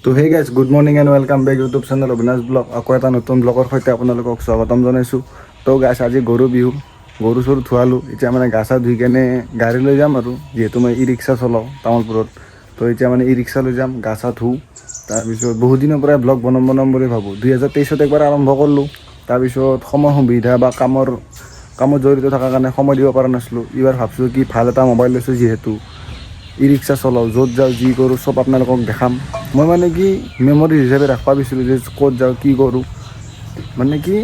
তো hey guys, good morning and welcome back YouTube channel Abinash blog. আকৌ এটা নতুন ব্লগৰ সৈতে আপোনালোকক স্বাগতম জনাইছোঁ। তো গাইজ, আজি গৰু বিহু, গৰু চৰু ধুৱালোঁ। এতিয়া মানে গা চা ধুই কেনে গাড়ী লৈ যাম আৰু যিহেতু মই ই ৰিক্সা চলাওঁ তামোলপুৰত, তো এতিয়া মানে ই ৰিক্সা লৈ যাম, গা চা ধুওঁ। তাৰপিছত বহুত দিনৰ পৰাই ব্লগ বনাম বনাম বুলি ভাবোঁ। 2023ত একবাৰ আৰম্ভ কৰিলোঁ, তাৰপিছত সময় সুবিধা বা কামত জড়িত থকাৰ কাৰণে সময় দিব পৰা নাছিলোঁ। এইবাৰ ভাবছোঁ কি ভাল এটা মোবাইল লৈছোঁ, যিহেতু ই ৰিক্সা চলাওঁ, য'ত যাওঁ যি কৰোঁ চব আপোনালোকক দেখাম। মই মানে কি মেমৰি হিচাপে ৰাখিব বিচাৰোঁ যে ক'ত যাওঁ কি কৰোঁ। মানে কি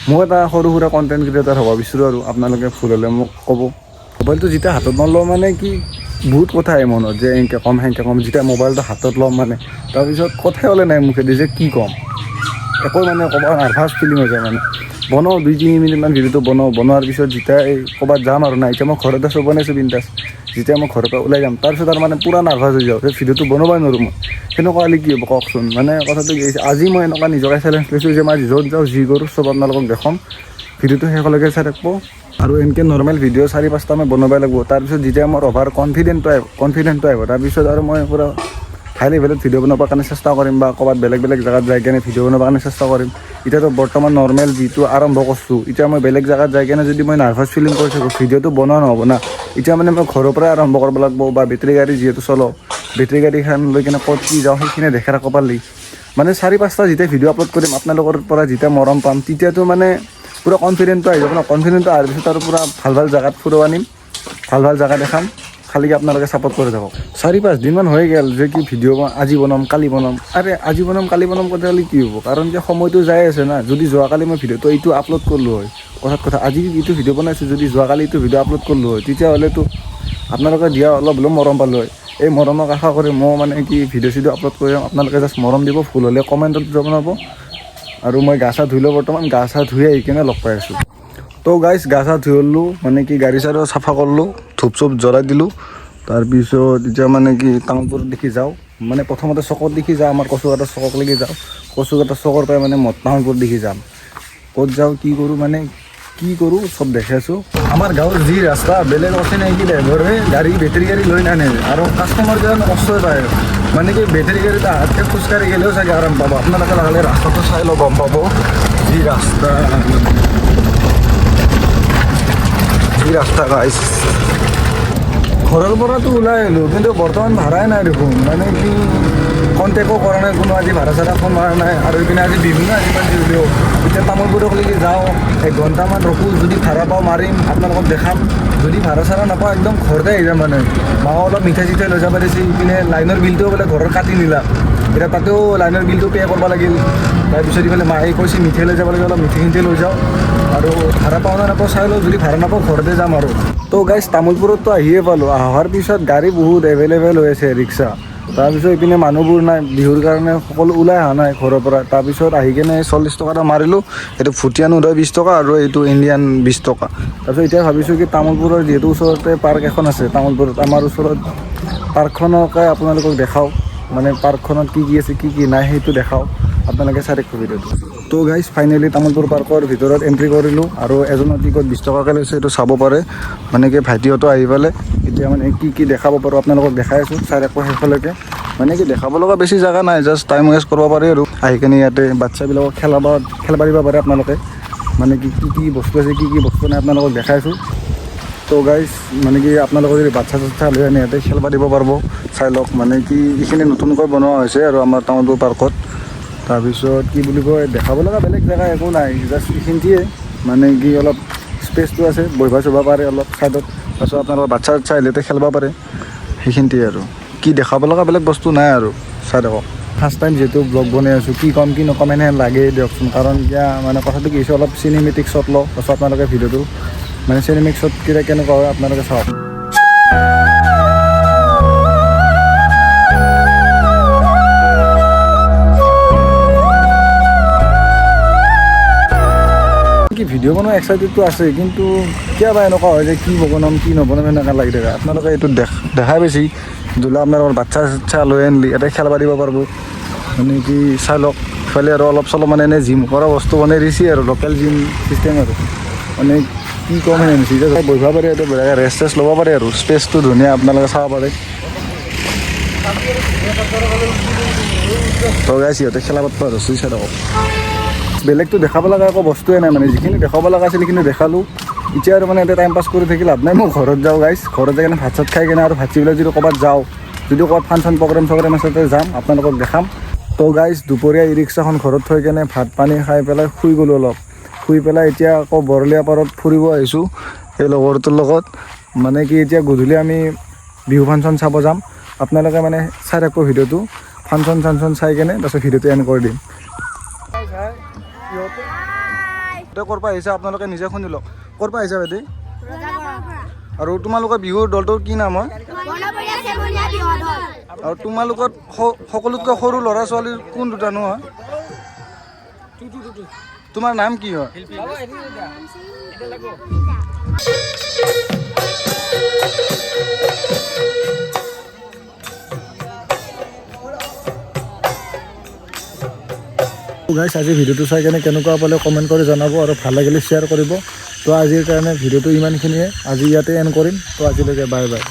মই এটা সৰু সুৰা কণ্টেণ্ট ক্ৰিয়েটাৰ হ'ব বিচাৰোঁ আৰু আপোনালোকে ভুল হ'লে মোক ক'ব। মোবাইলটো যেতিয়া হাতত নলওঁ, মানে কি বহুত কথা আহে মনত যে এনেকৈ ক'ম, সেনেকৈ ক'ম। যেতিয়া মোবাইলটো হাতত ল'ম, মানে তাৰপিছত কথাই ওলাই নাই মুখেদি যে কি ক'ম, একো মানে ক'ব নাৰ্ভাছ ফিলিং হৈ যায়। মানে বনাওঁ, 2-3 মিনিটমান ভিডিঅ'টো বনাওঁ। বনোৱাৰ পিছত যেতিয়া এই ক'ৰবাত যাম আৰু নাই, এতিয়া মই ঘৰতে আছোঁ, বনাইছোঁ বিন্দাছ। যেতিয়া মই ঘৰৰ পৰা ওলাই যাম, তাৰপিছত আৰু মানে পূৰা নাৰ্ভাছ হৈ যাওঁ, সেই ভিডিঅ'টো বনাবই নোৱাৰোঁ মই। সেনেকুৱা হ'লে কি হ'ব কওকচোন? মানে কথাটো কি হৈছে, আজি মই এনেকুৱা নিজকে চেলেঞ্জ লৈছোঁ যে মই য'ত যাওঁ যি কৰোঁ চব আপোনালোকক দেখাম। ভিডিঅ'টো শেষলৈকে চাই থাকিব। আৰু এনেকৈ নৰ্মেল ভিডিঅ' 4-5টা মই বনাবই লাগিব। তাৰপিছত যেতিয়া মোৰ অভাৰ কনফিডেণ্টটো আহিব, তাৰপিছত আৰু মই পূৰা হাই লেভেলত ভিডিঅ' বনাবৰ কাৰণে চেষ্টা কৰিম বা ক'ৰবাত বেলেগ বেলেগ জেগাত যাই কেনে ভিডিঅ' বনাবৰ কাৰণে চেষ্টা কৰিম। এতিয়াতো বৰ্তমান নৰ্মেল যিটো আৰম্ভ কৰিছোঁ, এতিয়া মই বেলেগ জেগাত যাই কেনে যদি মই নাৰ্ভাছ ফিলিং কৰি থাকোঁ, ভিডিঅ'টো বনোৱা নহ'ব না। এতিয়া মানে মই ঘৰৰ পৰাই আৰম্ভ কৰিব লাগিব বা বেটেৰী গাড়ী যিহেতু চলাওঁ, বেটেৰী গাড়ীখন লৈ কেনে ক'ত কি যাওঁ সেইখিনি দেখাই ৰাখিব পাৰিলি মানে 4-5টা যেতিয়া ভিডিঅ' আপলোড কৰিম, আপোনালোকৰ পৰা যেতিয়া মৰম পাম, তেতিয়াতো মানে পূৰা কনফিডেণ্টটো আহি যাব ন। কনফিডেণ্টটো অহাৰ পিছত আৰু পূৰা ভাল ভাল জেগাত ফুৰিব আনিম, ভাল ভাল জেগা দেখাম। খালি কি আপোনালোকে ছাপোৰ্ট কৰি থাকক। 4-5 দিনমান হৈ গ'ল যে কি ভিডিঅ' আজি বনাম কালি বনাম। আৰে আজি বনাম কালি বনাম কথা হ'লে কি হ'ব? কাৰণ যে সময়টো যাই আছে না। যদি যোৱাকালি মই ভিডিঅ'টো এইটো আপলোড কৰিলোঁ হয়, কথাত কথা আজি এইটো ভিডিঅ' বনাইছোঁ, যদি যোৱাকালি এইটো ভিডিঅ' আপলোড কৰিলোঁ হয়, তেতিয়াহ'লেতো আপোনালোকে দিয়া অলপ হ'লেও মৰম পালোঁ হয়। এই মৰমক আশা কৰি মই মানে কি ভিডিঅ' চিডিঅ' আপলোড কৰিম। আপোনালোকে জাষ্ট মৰম দিব, ভুল হ'লে কমেণ্টত জনাব। আৰু মই গা চা ধুই লওঁ বৰ্তমান, গা চা ধুই আহি কিনে লগ পাই আছোঁ। তো গাইজ, গা চা ধুই ল'লোঁ, মানে কি গাড়ী চাড়ীও চাফা কৰিলোঁ, ধূপ চুপ জ্বলাই দিলোঁ। তাৰপিছত এতিয়া মানে কি তামোলপুৰত দেখি যাওঁ, মানে প্ৰথমতে চকত দেখি যাওঁ, আমাৰ কচুকাটা চকলৈকে যাওঁ। কচুকাটা চকৰ পৰাই মানে তামোলপুৰ দেখি যাম। ক'ত যাওঁ কি কৰোঁ, মানে কি কৰোঁ চব দেখাই আছোঁ। আমাৰ গাঁৱৰ যি ৰাস্তা, বেলেগ অচিনাকি ড্ৰাইভাৰে গাড়ী বেটেৰী গাড়ী লৈ নানে আৰু কাষ্টমাৰ কেইজন কষ্টই পায়। মানে কি বেটেৰী গাড়ীত আহাতকৈ খোজকাঢ়ি গ'লেও চাগে আৰাম পাব। আপোনালোকে লাহে ৰাস্তাটো চাই লওক, গম পাব যি ৰাস্তা, যি ৰাস্তা গাইছ। ঘৰৰ পৰাতো ওলাই আহিলোঁ, কিন্তু বৰ্তমান ভাড়াই নাই দেখোন। মানে কি কণ্টেক্টো কৰা নাই কোনো, আজি ভাড়া চাড়া ফোন মাৰা নাই। আৰু ইপিনে আজি বিহু না, যিমান যি হ'লেও। এতিয়া তামোলপুৰলৈকে যাওঁ, 1 ঘণ্টামান ৰখোঁ, যদি ভাড়া পাওঁ মাৰিম, আপোনালোকক দেখাম। যদি ভাড়া চাড়া নাপাওঁ, একদম ঘৰতে আহি যাম। মানে মাও অলপ মিঠাই চিঠাই লৈ যাব দিছে। ইপিনে লাইনৰ বিলটোও বোলে ঘৰৰ কাটি নিলা, এতিয়া তাতেও লাইনৰ বিলটো পে' কৰিব লাগিল। তাৰপিছত ইফালে মায়ে কৈছে মিঠাই লৈ যাব লাগে, অলপ মিঠাই চিঠাই লৈ যাওঁ। আৰু ভাড়া পাওঁ নে নাপাওঁ চাই লওঁ, যদি ভাড়া নাপাওঁ ঘৰতে যাম আৰু। তো গাইজ, তামোলপুৰততো আহিয়ে পালোঁ। অহাৰ পিছত গাড়ী বহুত এভেইলেবল হৈ আছে ৰিক্সা। তাৰপিছত ইপিনে মানুহবোৰ নাই, বিহুৰ কাৰণে সকলো ওলাই অহা নাই ঘৰৰ পৰা। তাৰপিছত আহি কেনে 40 টকা এটা মাৰিলোঁ। এইটো ভুটিয়ান উদয় 20 টকা আৰু এইটো ইণ্ডিয়ান 20 টকা। তাৰপিছত এতিয়া ভাবিছোঁ কি তামোলপুৰৰ যিহেতু ওচৰতে পাৰ্ক এখন আছে তামোলপুৰত, আমাৰ ওচৰত পাৰ্কখনকে আপোনালোকক দেখাওঁ। মানে পাৰ্কখনত কি কি আছে কি কি নাই সেইটো দেখাওঁ, আপোনালোকে চাই থাকিব ভিডিঅ'টো। তো গাইজ, ফাইনেলি তামোলপুৰ পাৰ্কৰ ভিতৰত এণ্ট্ৰি কৰিলোঁ আৰু এজনৰ টিকট 20 টকাকৈ লৈছে, এইটো চাব পাৰে। মানে কি ভাইটিহঁতো আহি পালে। এতিয়া মানে কি কি দেখাব পাৰোঁ আপোনালোকক দেখাই আছোঁ, চাই থাকব শেষলৈকে। মানে কি দেখাব লগা বেছি জেগা নাই, জাষ্ট টাইম ৱেষ্ট কৰিব পাৰি আৰু আহি কিনে ইয়াতে বাচ্ছাবিলাকক খেলাব দিব পাৰে আপোনালোকে। মানে কি কি কি বস্তু আছে কি কি বস্তু নাই আপোনালোকক দেখাই আছোঁ। তো গাইজ, মানে কি আপোনালোকৰ যদি বাচ্ছা চাচ্ছা লৈ আনে, ইয়াতে খেলবা দিব পাৰিব। চাই লওক, মানে কি এইখিনি নতুনকৈ বনোৱা হৈছে আৰু আমাৰ তামোলপুৰ পাৰ্কত। তাৰপিছত কি বুলি কয়, দেখাব লগা বেলেগ জেগা একো নাই, জাষ্ট এইখিনিয়ে। মানে কি অলপ স্পেচটো আছে, বহিব চহিব পাৰে অলপ ছাইডত। তাৰপিছত আপোনালোকৰ বাচ্ছা চাচ্ছা আহিলে ইয়াতে খেলিব পাৰে। সেইখিনিতে আৰু কি দেখাব লগা বেলেগ বস্তু নাই আৰু চাই থাকক। ফাৰ্ষ্ট টাইম যিহেতু ব্লগ বনাই আছোঁ, কি ক'ম কি নক'ম এনেহেন লাগেই দিয়কচোন। কাৰণ এতিয়া মানে কথাটো কি হৈছে, অলপ চিনেমেটিক শ্বট লওঁ, তাৰপিছত আপোনালোকে ভিডিঅ'টো মানে চিনেমেটিক শ্বট কেইটা কেনেকুৱা হয় আপোনালোকে চাওক। কি ভিডিঅ' বনোৱা এক্সাইটেডটো আছে, কিন্তু কিয় বা এনেকুৱা হয় যে কি বনাম কি নবনাম এনেকুৱা লাগি থাকে। আপোনালোকে এইটো দেখাই বেছি ধৰি লওক, আপোনালোকৰ বাচ্ছা চাচ্ছা লৈ আনিলি ইয়াতে খেলবা দিব পাৰিব। মানে কি চাই লওক, ইফালে আৰু অলপ চলপ মানে এনেই জিম কৰা বস্তু বনাই দিছে আৰু লোকেল জিম চিষ্টেম আৰু মানে কি ক'ম সেনে হৈছে। এতিয়া বহিব পাৰি ইয়াতে, বঢ়িয়াকৈ ৰেষ্ট চেষ্ট ল'ব পাৰে আৰু স্পেচটো ধুনীয়া, আপোনালোকে চাব পাৰে। তো গাইছ, সিহঁতে খেলা পাতবা ধৰছি, চাই থাকক। বেলেগটো দেখাব লগা একো বস্তুৱে নাই, মানে যিখিনি দেখাব লগা আছিল সেইখিনি দেখালোঁ। এতিয়া আৰু মানে ইয়াতে টাইম পাছ কৰি থাকি লাভ নাই। মই ঘৰত যাওঁ গাইছ। ঘৰত যাই কিনে ভাত চাত খাই কিনে আৰু ভাটিবেলা যদি ক'ৰবাত যাওঁ, যদি ক'ৰবাত ফাংচন প্ৰগ্ৰেম চগ্ৰেম আছে, তাতে যাম, আপোনালোকক দেখাম। তো গাইছ, দুপৰীয়া ই ৰিক্সাখন ঘৰত থৈ কেনে ভাত পানী খাই পেলাই শুই গ'লোঁ অলপ। শুই পেলাই এতিয়া আকৌ বৰলীয়া পাৰত ফুৰিব আহিছোঁ এই লগৰটোৰ লগত। মানে কি, এতিয়া গধূলি আমি বিহু ফাংচন চাব যাম। আপোনালোকে মানে চাই থাকিব ভিডিঅ'টো। ফাংচন চাংচন চাই কেনে তাৰপিছত ভিডিঅ'টো এণ্ড কৰি দিম। সিহঁতে ক'ৰ পৰা আহিছে, আপোনালোকে নিজে শুনি লওক। ক'ৰ পৰা আহিছে ভাইটি? আৰু তোমালোকৰ বিহুৰ দলটোৰ কি নাম হয়? আৰু তোমালোকৰ সকলোতকৈ সৰু ল'ৰা ছোৱালীৰ কোন দুটানো হয়? তোমাৰ নাম কি হয়? গাইছ, আজি ভিডিঅ'টো চাই কেনে কেনেকুৱা পালে কমেণ্ট কৰি জনাব আৰু ভাল লাগিলে শ্বেয়াৰ কৰিব। তো আজিৰ কাৰণে ভিডিঅ'টো ইমানখিনিয়ে। আজি ইয়াতে এণ্ড কৰিম। তো আজিলৈকে বাই বাই।